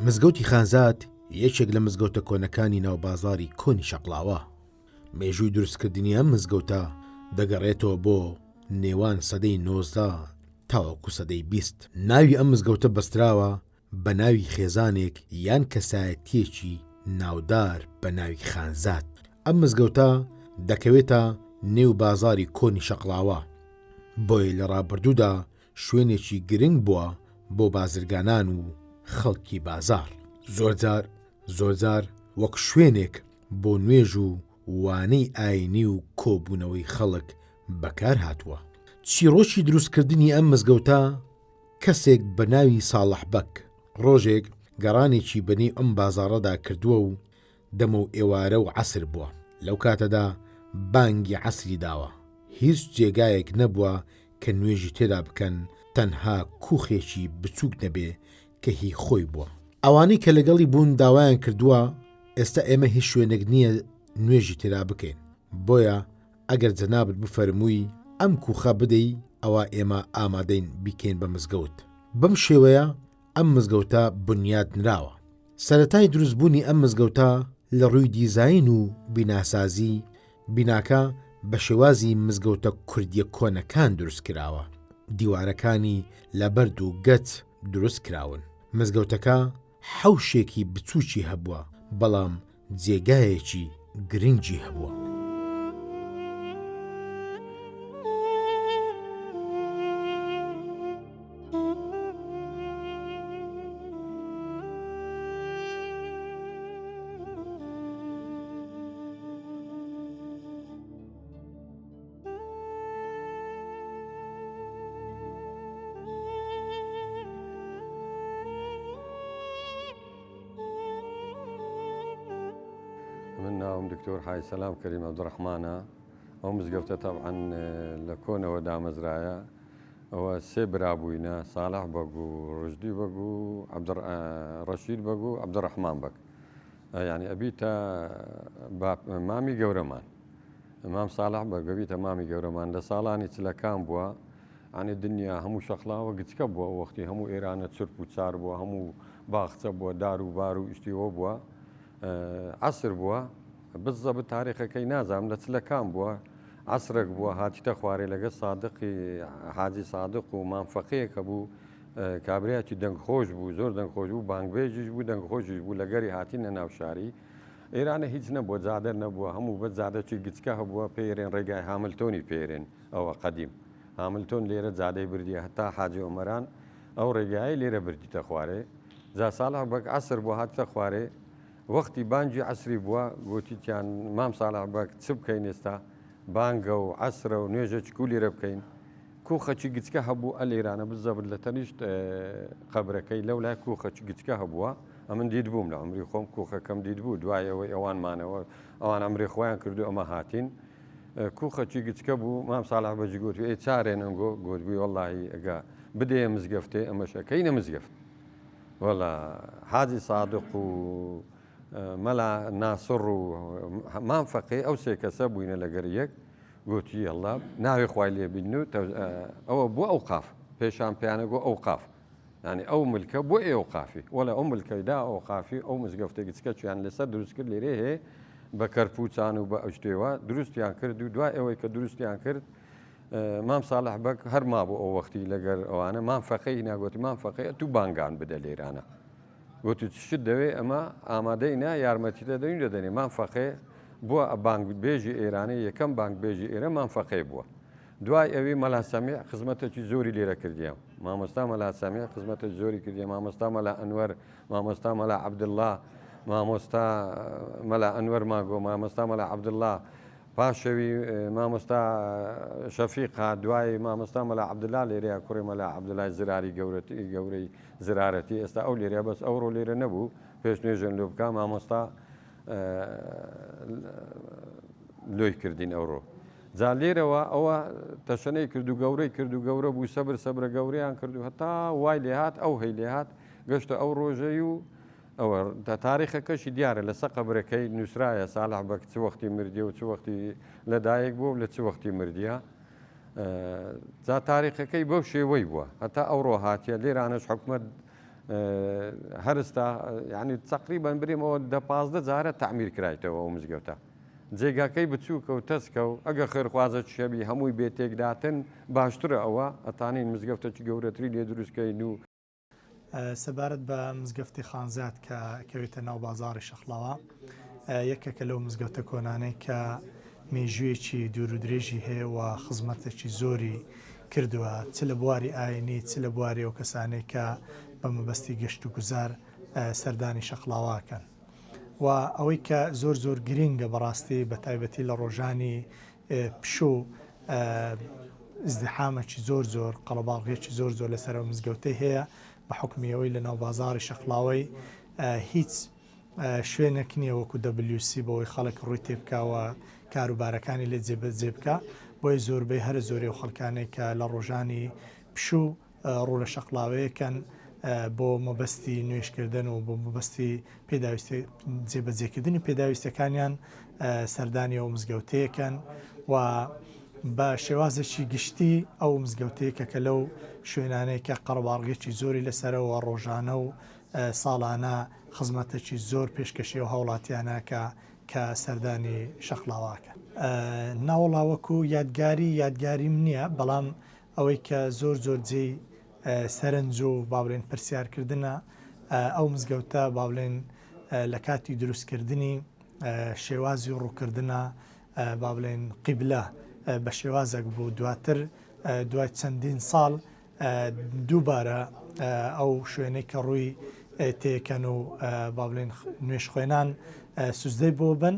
مزگەوتی خانزاد یەکێک لە مزگەوتە کۆنەکانی ناو بازاڕی کۆنی شەقڵاوە. مێژووی دروستکردنی ئەم مزگەوتە دەگەڕێتەوە بۆ نێوان سەدەی 19 تاوەکو سەدەی 20. ناوی ئەم مزگەوتە بەستراوە بە ناوی خێزانێک یان کەسایەتییەکی ناودار بە ناوی خانزاد. ئەم مزگەوتە دەکەوێتە نێو بازاڕی کۆنی شەقڵاوە، بۆیە لە ڕابردوودا شوێنێکی گرنگ بووە بۆ بازرگانان و خەڵکی بازاڕ. زۆرجار زۆرجار وەک شوێنێک بۆ نوێژ و وانەی ئاینی و کۆبوونەوەی خەڵک بەکار هاتووە. چیڕۆکی دروستکردنی ئەم مزگەوتە کەسێک بە ناوی ساڵح بەگ ڕۆژێک گەڕانێکی بە نێو ئەم بازاڕەدا کردووە و دەمەو ئێوارە و عەسر بووە، لەو کاتەدا بانگی عەسری داوە، هیچ جێگایەک نەبووە کە نوێژی تێدا بکەن تەنها کوخێکی بچووک نەبێ کە هی خۆی بووە. ئەوانەی کە لەگەڵی بوون داوایان کردووە ئێستا ئێمە هیچ شوێنێک نییە نوێژی تێدا بکەین، بۆیە ئەگەر جەنابت بفەرمووی ئەم کوخە بدەی ئەوا ئێمە ئامادەین بیکەین بە مزگەوت. بەم شێوەیە ئەم مزگەوتە بنیات نراوە. سەرەتای دروستبوونی ئەم مزگەوتە لە ڕووی دیزاین و بیناسازی، بیناکە بە شێوازی مزگەوتە کوردییە کۆنەکان دروست کراوە، دیوارەکانی لە بەرد و گەچ دروست کراون. مزگەوتەکە حەوشێکی بچووکی هەبووە، بەڵام جێگایەکی گرنگی هەبووە. من ناوم دکتۆر حاجی سەلام کەریم عەبدوڕەحمانە. ئەو مزگەوتە تەبعەن لە کۆنەوە دامەزرایە. ئەوە سێ برا بووینە، ساڵح بەگ و ڕشدی بەگ و ڕەشید بەگ و عەبدوڕەحمان بەگ. یعنی ئەبیتە مامی گەورەمان. مام ساڵح بەگ ئەبیتە مامی گەورەمان لە ساڵانی چلەکان بووە. عنی دنیا هەموو شەقڵاوە گچکە بووە وەختی هەموو ئێرانە چرپ و چار بووە هەموو باخچە بووە دار و بار و ئیشتیەوە بووە عەسر بووە بزەبت تاریخەکەی نازانم لە چلەکان بووە عەسرەک بووە هاتیتە خوارێ لەگە سادقی حاجی سادق و مام فەقێیەک هەبوو کابرایەکی دەنگخۆش بوو زۆر دەنگخۆش بوو بانگبێژیش بوو دەنگخۆشیش بوو لەگەری هاتینە ناو شاری ئێرانە هیچ نەبووە جادە نەبووە هەموو بە جادەکی گچکە هەبووە پێرێن ڕێگای هاملتۆنی پێرێن ئەوە قەدیم هاملتۆن لێرە جادەی بردیە هەتا حاجی ئۆمەران ئەو ڕێگایەی لێرە بردیتە خوارێ جا ساڵح بەگ عەسر بووە هاتتە خوارێ وەختی بانگی عەسری بووە گۆتیتیان مام ساڵح بەگ چ بکەین ئێستا بانگە و عەسرە و نوێژەکی کو لێرە بکەین کوخەکی گچکە هەبوو ئە لێرانە بزەبت لە تەنیشت قەبرەکەی لەو لای کوخەکی گچکە هەبووە ئەمن دیت بووم لە عمری خۆم کوخەکەم دیت بوو دوای ئەوەی ئەوان مانەوە ئەوان ئەمری خۆیان کردو ئەمە هاتین کوخەکی گچکە بوو مام ساڵح بەجی گوتوی ئەی چارێن ئەنگۆ گوتبووی وەڵڵاهی ئەگە بدەیە مزگەفتێ ئەمەش ئەکەینە مزگەفت وەڵا حاجی سادق و مەلا ناسڕ و مام فەقێ ئەو سێ کەسە بووینە لەگەر یەک گوتی یەڵا ناوی خوای لێ بین و ئەوە بۆ ئەو قاف پێشان پیانە گۆ ئەو قاف یانی ئەو ملکە بۆ ئێوقافی وەڵێ ئەو ملکەی دا ئەوقافی ئەو مزگەفتە گچکەچیان لەسەر دروست کرد لێرێ هەیە بە کەرپوچان و بە ئەشتێوە دروستیان کرد و دوای ئەوەی کە دروستیان کرد مام ساڵح بەگ هەر مابوو ئەو وەختی لەگەر ئەوانە مام فەقەی ناگوتی مام فەقەی تو بانگان بدە لێرانە گوتی شت دەوێ ئەمە ئامادەی نا یارمەتی دەدەین دەدەنێ مام فەقێ بووە بانگ بێژی ئێرانی یەکەم بانگ بێژی ئێرە مام فەقێ بووە دوای ئەوی مەلا سەمیع خزمەتێکی زۆری لێرە کردیە. مامۆستا مەلا سەمیع خزمەتێکی زۆری کردیە، مامۆستا مەلا ئەنوەر، مامۆستا مەلا عەبدوڵڵا، مامۆستا مەلا ئەنوەر ماگۆ، مامۆستا مەلا عەبدوڵڵا، پاشەوی مامۆستا شەفیق هات، دوای مامۆستا مەلا عەبدوڵڵا لێرەیە، کوڕی مەلا عەبدوڵای زراری گەورەی زرارەتی، ئێستا ئەو لێرەیە، بەس ئەوڕۆ لێرە نەبوو، پێش نوێژێن لۆ بکا، مامۆستا لۆی کردین ئەوڕۆ. جا لێرەوە ئەوە تەشەنەی کرد و گەورەی کرد و گەورە بوو سەبر سەبرە گەورەیان کرد و هەتا وای لێهات ئەو هەی لێهات گەشتە ئەو ڕۆژەی و ئەوە تاریخەکەشی دیارە لەسە قەبرەکەی نووسرایە ساڵح بەگ چ وەختی مردیە و چ وەختی لەدایک بوو و لە چ وەختی مردیە جا تاریخەکەی بەو شێوەی بووە هەتا ئەوڕۆ هاتیە لێرانەش حکومەت. هەرستا یعنی تقریبا برێمەوە دە 15 جارە تعمیر کرایتەوە ئەو مزگەوتە جێگاکەی بچووکە و تەسکە و ئەگە خێرخوازە چێبی هەمووی بێ تێکداتن باشترە ئەوە ئەتانین مزگەفتەکی گەورەتری لێ دروستکەین و سەبارەت بە مزگەفتی خانزاد کە کەوێتە ناو بازاڕی شەقڵاوە یەکێکە لەو مزگەوتە کۆنانەی کە مێژوویەکی دوور و درێژی هەیە و خزمەتێکی زۆری کردووە چ لە بواری ئاینی چ لە بواری ئەو کەسانەی کە بە مەبەستی گەشت و گوزار سەردانی شەقڵاوەکەن و ئەوەی کە زۆر زۆر گرینگە بەڕاستی بە تایبەتی لە ڕۆژانی پشوو ئیزدیحامێکی زۆر زۆر قەڵەباڵغیەکی زۆر زۆر لەسەر ئەو مزگەوتەی هەیە بە حوکمی ئەوەی لە ناو بازاڕی شەقڵاوەی هیچ شوێنێک نییە وەکو WC بەوەی خەڵک ڕووی تێبکا و کاروبارەکانی لێ جێبەجێ بکا بۆیە زۆربەی هەرە زۆری ئەو خەڵکانەی کە لە ڕۆژانی پشوو ڕوو لە شەقڵاوەیەکەن بۆ مەبەستی نوێژکردن و بۆ مەبەستی پێداویستی جێبەجێکردنی پێداویستەکانیان سەردانی ئەو مزگەوتەیەکەن و بە شێوازێکی گشتی ئەو مزگەوتەیەکە کە لەو شوێنانەی کە قەرەباڵغێکی زۆری لەسەرەوە ڕۆژانە و ساڵانە خزمەتێکی زۆر پێشکەشی ئەو هاوڵاتیانە کە کە سەردانی شەقڵاواکەن. ناوەڵا وەکو یادگاری یادگاریم نییە بەڵام ئەوەی کە زۆر زۆر جێی سەرنج و با بڵێن پرسیارکردنە ئەو مزگەوتە با بڵێن لە کاتی دروستکردنی شێوازی ڕووکردنە با بڵێن قیبلە بە شێوازێک بوو دواتر دوای چەندین ساڵ دووبارە ئەو شوێنەی کە ڕووی تێکەن و با بڵێن نوێژخوێنان سوزدەی بۆ بن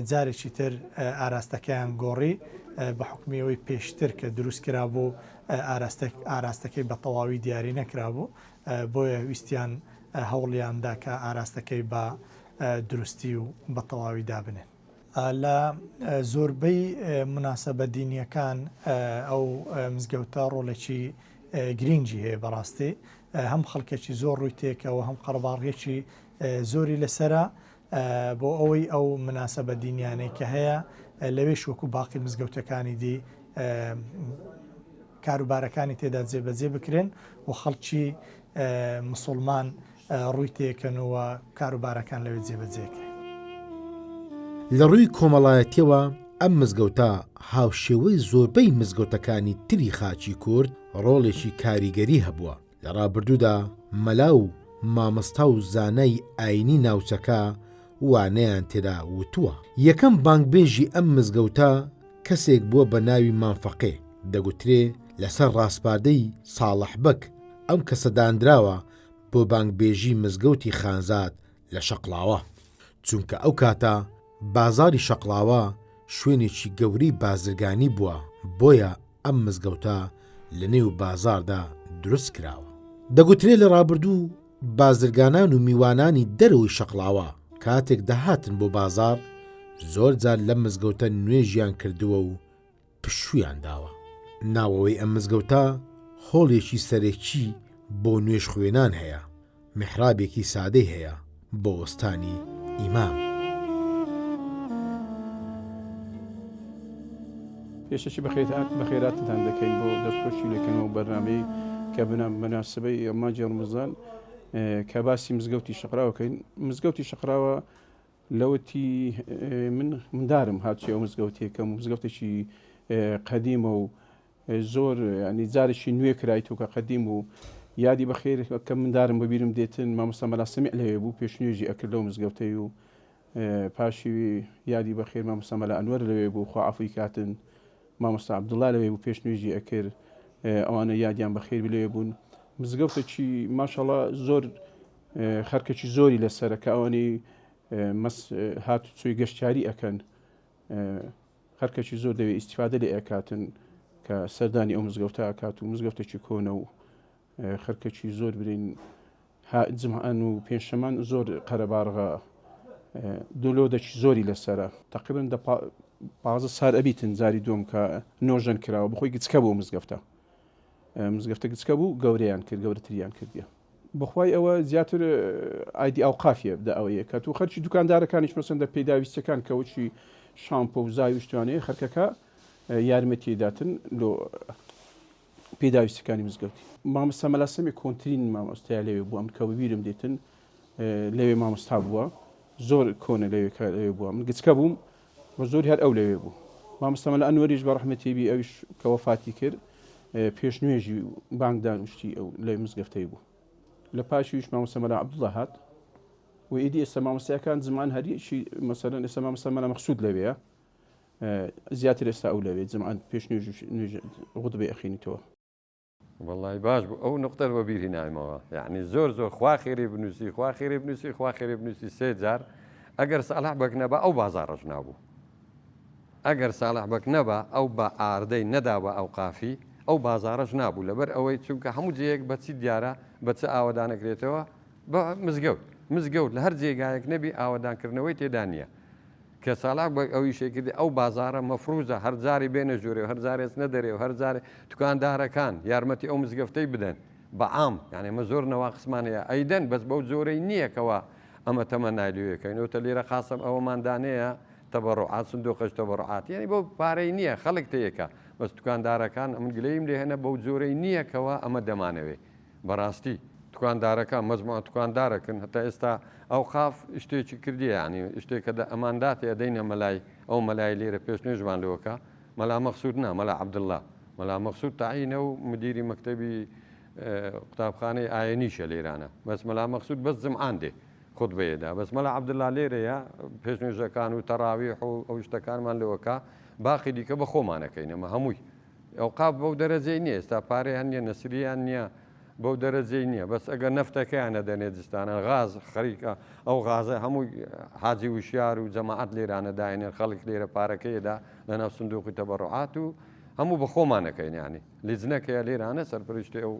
جارێکی تر ئاراستەکەیان گۆڕی بە حوکمی ئەوەی پێشتر کە دروست کرابوو ئاراستەکەی بە تەواوی دیاری نەکرابوو بۆیە ویستیان هەوڵیان دا کە ئاراستەکەی بە دروستی و بە تەواوی دابنێن. لە زۆربەی موناسەبە دینیەکان ئەو مزگەوتە ڕۆڵێکی گرینگی هەیە بەڕاستی هەم خەڵکێکی زۆر ڕووی تێکەوە هەم قەرەباڵغێکی زۆری لەسرە بۆ ئەوەی ئەو مناسەبە دینیانەی کە هەیە لەوێش وەکو باقی مزگەوتەکانی دی کاروبارەکانی تێدا جێبەجێ بکرێن و خەڵکی مسلمان ڕووی تێکەن و کاروبارەکان لەوێ جێبەجێکرێن. لە ڕووی کۆمەڵایەتیەوە ئەم مزگەوتە هاوشێوەی زۆربەی مزگەوتەکانی تری خاکی کورد ڕۆڵێکی کاریگەری هەبووە لە ڕابردوودا مەلا و مامۆستا و زانای ئاینی ناوچەکە وانەیان تێدا وتووە. یەکەم بانگبێژی ئەم مزگەوتە کەسێک بووە بە ناوی مام فەقێ، دەگوترێ لەسەر ڕاسپاردەی ساڵح بەگ ئەم کەسە دانراوە بۆ بانگبێژی مزگەوتی خانزاد لە شەقڵاوە، چونکە ئەو کاتە بازاڕی شەقڵاوە شوێنێکی گەورەی بازرگانی بووە، بۆیە ئەم مزگەوتە لە نێو بازاڕدا دروست کراوە. دەگوترێ لە ڕابردوو بازرگانان و میوانانی دەرەوەی شەقڵاوە کاتێک دەهاتن بۆ بازاڕ زۆر جار لەم مزگەوتە نوێژیان کردووە و پشوویان داوە. ناوەوەی ئەم مزگەوتە هۆڵێکی سەرەکی بۆ نوێژخوێنان هەیە، میحرابێکی سادەی هەیە بۆ وەستانی ئیمام. پێشەکی بەخێراتتان دەکەین بۆ دەستخۆشی لەکەنەوە بەرنامەی کە بنا مناسبەی مانگی ڕمزان کە باسی مزگەوتی شەقراوە کەین مزگەوتی شەقراوە لەوەتی من مندارم هاتچی ئەو مزگەوتێکەم مزگەوتێکی قەدیمە و زۆر ینی جارێکی نوێ کرایت و کە قەدیم بوو یادی بەخێر کە مندارم بەبیرم دێتن مامۆستا مەلا سەمیع لەوێ بوو پێشنوێژی ئەکرد لەو مزگەوتەی و پاشی یادی بەخێر مامۆستا مەلا ئەنوەر لەوێ بوو خوا عەفوی کاتن مامۆستا عەبدوڵا لەوێ بوو پێشنوێژی ئەکرد ئەوانە یادیان بەخێر لەوێ بوون مزگەوتێکی ماشەڵا زۆر خەرکێکی زۆری لەسەرە کە ئەوانەی مەس هات چوی گەشتیاری ئەکەن خەرکەکی زۆر دەوێت ئیسیفادە لێ ئەکاتن کە سەردانی ئەو مزگەوتە ئەکات و مزگەوتێکی کۆنە و خەرکەکی زۆر برین جمعان و پێنجشەمان زۆر قەرەباڵغە دولۆدەکی زۆری لەسرە تقریبا دە پازە سار ئەبیتن جاری دوم کە نۆژەن کراوە بخۆی گچکە بۆ مزگەفتە مزگەفتە گچکە بوو گەورەیان کرد گەورەتریان کردیە. بەخوای ئەوە زیاتر ئایدی ئاوقافیە دە ئەوەیە کە تو خەرکی دوکاندارەکانیش مەسەن دە پێداویستەکان کە وەکی شامپۆ و زاوی شتوانەیە خەرکەکە یارمەتی داتن لۆ. پێداویستەکانی مزگەوتی. مامۆستا مەلا سەمی کۆنترین مامۆستایە لەوێ بووە، من کە وەبیرم دێتن لەوێ مامۆستا بووە، زۆر کۆنە لەوێ کە لەوێ بووە، من گچکە بووم بە زۆری هەر ئەو لەوێ بوو. مامۆستا مەلا ئەنوەریش بە ڕەحمەتی بی ئەویش کە وەفاتی کرد پێش نوێژی بانگدان و شتی ئەو لەوێ مزگەفتەی بوو. لە پاشیش مامۆستا مەلا عەبدوڵڵا هات و ئیدی ئێستا مامۆستایەکان زمان هەریەکی مەسەلەن ئێستا مامۆستا مەلا مەقسود لەوێیە زیاتر ئێستا ئەو لەوێ جمعان پێش نوێژ نوێژ غوتبەی ئەخینیتەوە. وەڵای باش بوو ئەو نوقتەت وەبیر هینایمەوە یەعنی زۆر زۆر خوا خێری بنووسی خوا خێری بنووسی خوا خێری بنووسی سێ جار ئەگەر ساڵح بەگ نەبا ئەو بازاڕەش نابوو ئەگەر ساڵح بەگ نەبا ئەو بە ئاردەی نەدا بە ئەوقافی ئەو بازاڕەش نابوو لەبەر ئەوەی چونکە هەموو جێیەک بە چی دیارە بە چ ئاوەدانەکرێتەوە بە مزگەوت مزگەوت لە هەر جێگایەک نەبی ئاوەدانکردنەوەی تێدا نییە کە چالاک بەگ ئەو ئیشەی کردی ئەو بازاڕە مەفروزە هەر جارێ بێنە ژوورێ و هەر جارێ چنە دەرێ و هەر جارێ دوکاندارەکان یارمەتی ئەو مزگەفتەی بدەن بە عام یانی ئەمە زۆر نەواقسمان هەیە ئەیدەن بەس بەو جۆرەی نییە کەوا ئەمە تەمەنای لێ کەین ئەوتە لیرە قاسم ئەوەمان دانەیە تەبەڕوعات سندوقەش تەبەڕوعات یانی بەو پارەی نییە خەڵک تێیەکە بەس دوکاندارەکان ئەمن گلەییم لێ هەنە بەو جۆرەی نییە کەوا ئەمە دەمانەوێ بەڕاستی توکاندارەکان مەجموعە توکاندارەکن هەتا ئێستا ئەوقاف شتێکی کردیە یعنی شتێکە دە ئەمانداتێ ئەدەینە مەلای ئەو مەلای لێرە پێش نوێژمان لۆکە مەلا مەخسود نا مەلا عەبدوڵا مەلا مەخسود تەعینە و مدیری مەکتەبی قوتابخانەی ئاینیشە لێرانە بەس مەلا مەخسود بەس جمعان دێ خوتبەیەدا بەس مەلا عەبدوڵا لێرەیە پێش نوێژەکان و تەراویح و ئەو شتەکانمان لۆکە باقی دیکە بە خۆمانەکەین ئەمە هەمووی ئەوقاف بەو دەرەجەی نیە ئێستا پارەیان نیە نەسریان نیە بەو دەرەجەی نیە بەس ئەگەر نەفتەکەیان نەدەنێ جستانە غاز خەریکە ئەو غازە هەموو حاجی وشیار و جەماعەت لێرانە داینێن خەڵک لێرە پارەکەیدا لەناو سندوقی تەبەڕعات و هەموو بە خۆمانەکەین ینی لیجنەکەیە لێرانە سەرپەرشتی ئەو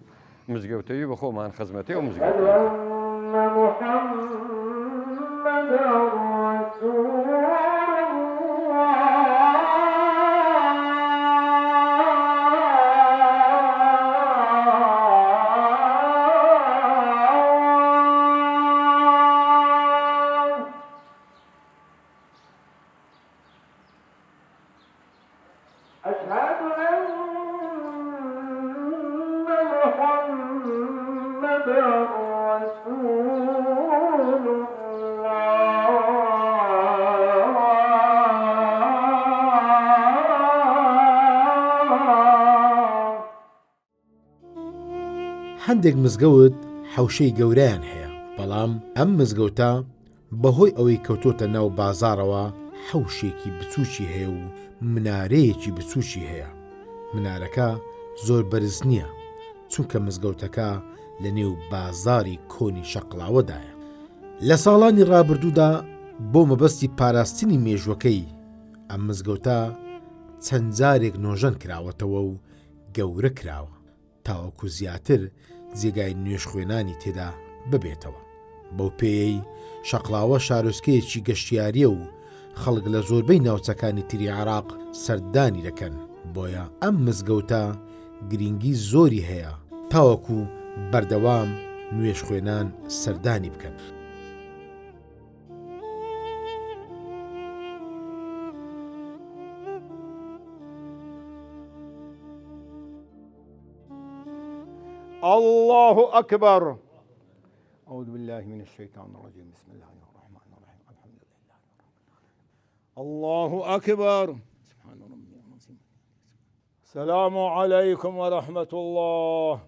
مزگەوتەوی بە خۆمان خزمەتی ئەو مزگەوتەی. هەندێک مزگەوت حەوشەی گەورەیان هەیە، بەڵام ئەم مزگەوتە بەهۆی ئەوەی کەوتۆتە ناو بازاڕەوە حەوشێکی بچووکی هەیە و منارەیەکی بچووکی هەیە، منارەکە زۆر بەرز نییە، چونکە مزگەوتەکە لە نێو بازاڕی کۆنی شەقڵاوەدایە. لە ساڵانی ڕابردوودا بۆ مەبەستی پاراستنی مێژووەکەی ئەم مزگەوتە چەند جارێک نۆژەن کراوەتەوە و گەورە کراوە. تاوەکو زیاتر جێگای نوێژخوێنانی تێدا ببێتەوە. بەو پێیەی شەقڵاوە شارۆچکەیەکی گەشتیارییە و خەڵک لە زۆربەی ناوچەکانی تری عێراق سەردانی دەکەن، بۆیە ئەم مزگەوتە گرینگی زۆری هەیە تاوەکو بەردەوام نوێژخوێنان سەردانی بکەن. الله أكبر أعوذ بالله من الشيطان الرجيم بسم الله الرحمن الرحيم الحمد لله الله أكبر سبحان ربي العظيم السلام عليكم ورحمة الله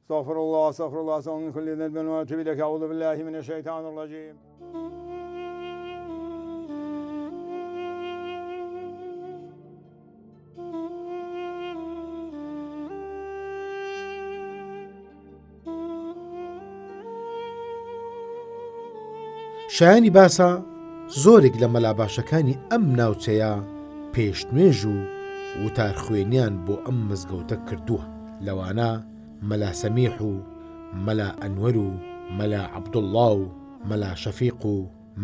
استغفر الله استغفر الله استغفر من كل ذنب واتوب اليك اعوذ بالله من الشيطان الرجيم شایانی باسە زۆرێک لە مەلا باشەکانی ئەم ناوچەیە پێشنوێژ و وتارخوێنیان بۆ ئەم مزگەوتە کردووە لەوانە مەلا سەمیح و مەلا ئەنوەر و مەلا عەبدوڵڵا و مەلا شەفیق و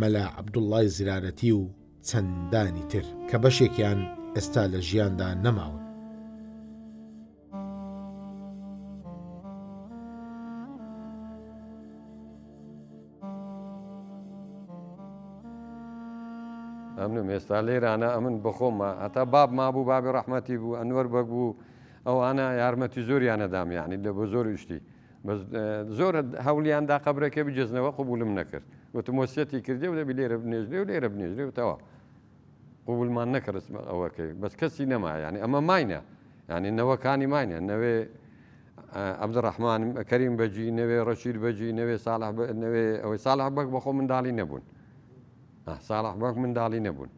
مەلا عەبدوڵڵای زرارەتی و چەندانی تر کە بەشێکیان ئێستا لە ژیاندا نەماون. ئەمنم ئێستا لێرانە ئەمن بەخۆمە هەتا باب مابوو بابی ڕەحمەتی بوو ئەنوەر بەگ بوو. ئەوانە یارمەتی زۆریان ئەدام یانی لە بۆ زۆر ئیشتی بەس زۆر هەوڵیان دا قەبرەکە بگێزنەوە قبولم نەکرد وتم وەسیەتی کردێ و دەبی لێرە بنێژرێ و لێرە بنێژرێ و تەواو قبولمان نەکرد ئەوەکەی بەس کەسی نەما یانی ئەمە ماینە یانی نەوەکانی ماینە نەوێ عەبدولڕەحمان کەریم بەگی نەوێ ڕەشید بەگی نەوێ ساڵح نەوێ ئەوەی ساڵح بەگ بەخۆ منداڵی نەبوون ساڵح بەگ منداڵی نەبوون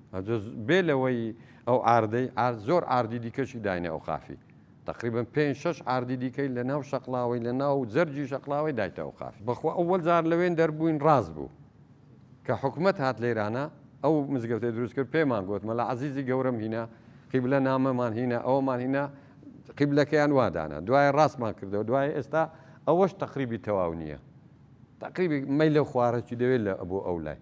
بێ لەوەی ئەو ئاردەی ئارد زۆر ئاردی دیکەشی داینە ئەو قافی تقریبا پێ شش ئاردی دیکەی لە ناو شەقلاوەی لە ناو جەرجی شەقلاوەی دایتە ئەو قافی بەخوا ئەوەل جار لەوێن دەربووین ڕاست بوو کە حکومەت هات لێرانە ئەو مزگەوتەی دروست کرد پێمان گوت مەلا عەزیزی گەورەم هینا قیبلە نامەمان هینا ئەوەمان هینا قیبلەکەیان وادانا دوایە ڕاستمان کردەوە دوایە ئێستا ئەوەش تەقریبی تەواو نییە تەقریبی مەیلە خوارەکی دەوێت لە بۆ ئەو لای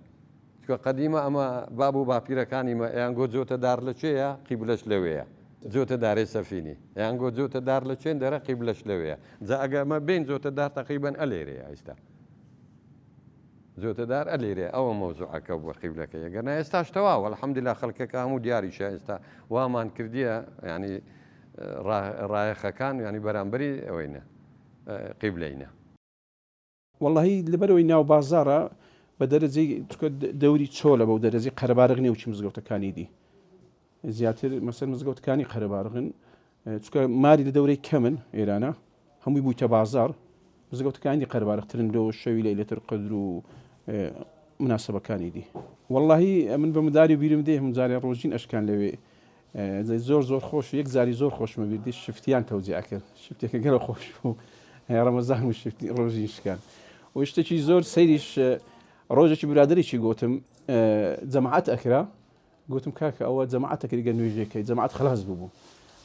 چکە قەدیمە ئەمە باب و باپیرەکانی مە ئەیان گۆ جۆتە دار لە چێیە قیبلەش لەوەیە جۆتە دارێ سەفینی ئەیان گۆ جۆتە دار لە چێن دەرە قیبلەش لەوەیە جا ئەگە ئەمە بین جۆتە دار تەقریبەن ئەلێرەیە ئیستا جوتەدار ئەلیرێ ئەوە مەوزوعەکە بووە قیبلەکەی ئەگەر نا ئێستاش تەواوە الحمدللە خەڵکەکە هەموو دیاریشە ئێستا وامان کردیە ینی ڕایەخەکان ینی بەرامبەری ئەوەینە قیبلەینە. وەڵاهی لەبەرئەوەی ناو بازاڕە بە دەرەجەی چونکە دەوری چۆلە بەو دەرەجەی قەرەبارغ نیە وەکی مزگەوتەکانی دی زیاتر مەسەر مزگەوتەکانی قەرەبارغن چونکە ماری لە دەورەی کەمن ئێرانە هەمووی بوویتە بازاڕ مزگەوتەکانی دی قەرەبارغترن لۆ شەوی لەیلەتر قەدر و مناسبەکانی دی واللهی من بە مداری بیرم دێ هەم جارێ ڕۆژین ئەشکان لەوێ زۆر زۆر خۆش یەک جاری زۆر خۆشمە بیردی شفتیان تەوزیع کرد شفتێکە گەرە خۆش بوو ڕەمەزان و شفتی ڕۆژین شکان و شتێکی زۆر سەیریش ڕۆژێکی برادێکی گوتم جەماعەت ئەکرا گوتم کاکە ئەوە جەماعەتە کردی گەر نوێژێکەی جەماعەت خەلاس بووبوو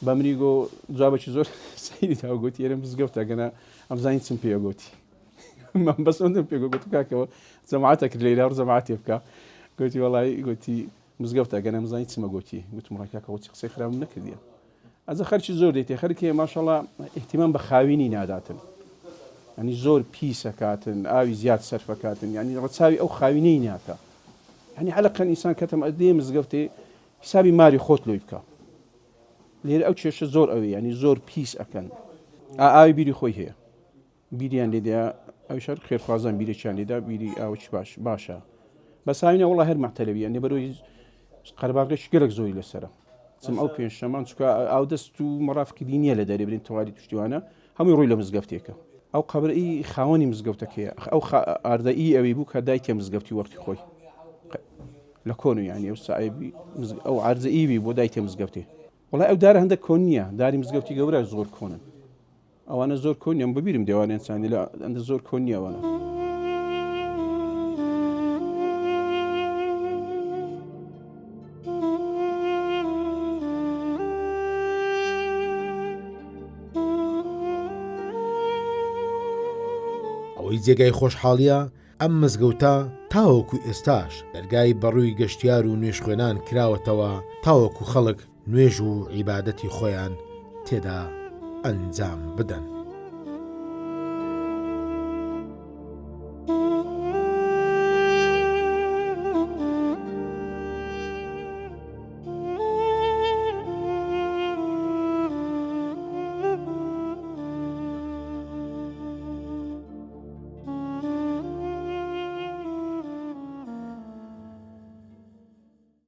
بە منی گۆ جوابێکی زۆر سەیری دا و گوتی ئێرە مزگەوتە گەنا ئەمزانی چم پێ گوتی من بەس ئەوەندەم پێ گوت گوتم کاکەوە جەماعەتە کرد لەیرا و جەماعەتێ بکە گوتی وەڵای گوتی مزگەوتە گەنا ئەمزانی چمە گوتی گوتم وەڵای کاکە وەچی قسەی خراپم نەکردیە ئەجە خەرکی زۆر دێتێ خەرکی ماشەڵا ئیهتیمام بە خاوینی ناداتن ینی زۆر پیسەکاتن ئاوی زیاد سەرفەکاتن ینی ڕەچاوی ئەو خاوینەی ناکە یانی عەلەقەن ئینسان کەتەم ئەدێ مزگەوتێ حسابی ماری خۆت لۆی بکە لێرە ئەو کێشە زۆر ئەوێ ینی زۆر پیس ئەکەن ئاوی بیری خۆی هەیە بیریان لێدا ئەو شەر خێرخوازان بیرێکیان لێدا بیری ئاوچ باش باشە بەساوینە وڵا هەر مەعتەلەویە لێبەرەوەی قەرباغێکی گەلک زۆری لەسرە چم ئەو پێنجشەمان چکە ئاودەست و مەرافقی دی نییە لە دەرێ برین تەواری توشتیوانە هەمووی ڕووی لە مزگەفتێکە ئەو قەبر ئی خاوەنی مزگەوتەکەیە ئەو ئاردە ئی ئەوی بوو کە دایتە مزگەفتی وەختی خۆی لە کۆن و یانی ئەو سایبی ئەو عرضە ئیوی بۆ دایتە مزگەفتێ وڵای ئەو دارە هەندە کۆن نییە داری مزگەوتی گەورە زۆر کۆنن ئەوانە زۆر کۆن نیە ببیرم دێوانیان چانی لە ئەندە زۆر کۆن نییە ئەوانە. ئەوەی جێگای خۆشحاڵیە ئەم مزگەوتە تاوەکو ئێستاش دەرگای بەڕووی گەشتیار و نوێژخوێنان کراوەتەوە تاوەکو خەڵک نوێژ و عیبادەتی خۆیان تێدا ئەنجام بدەن.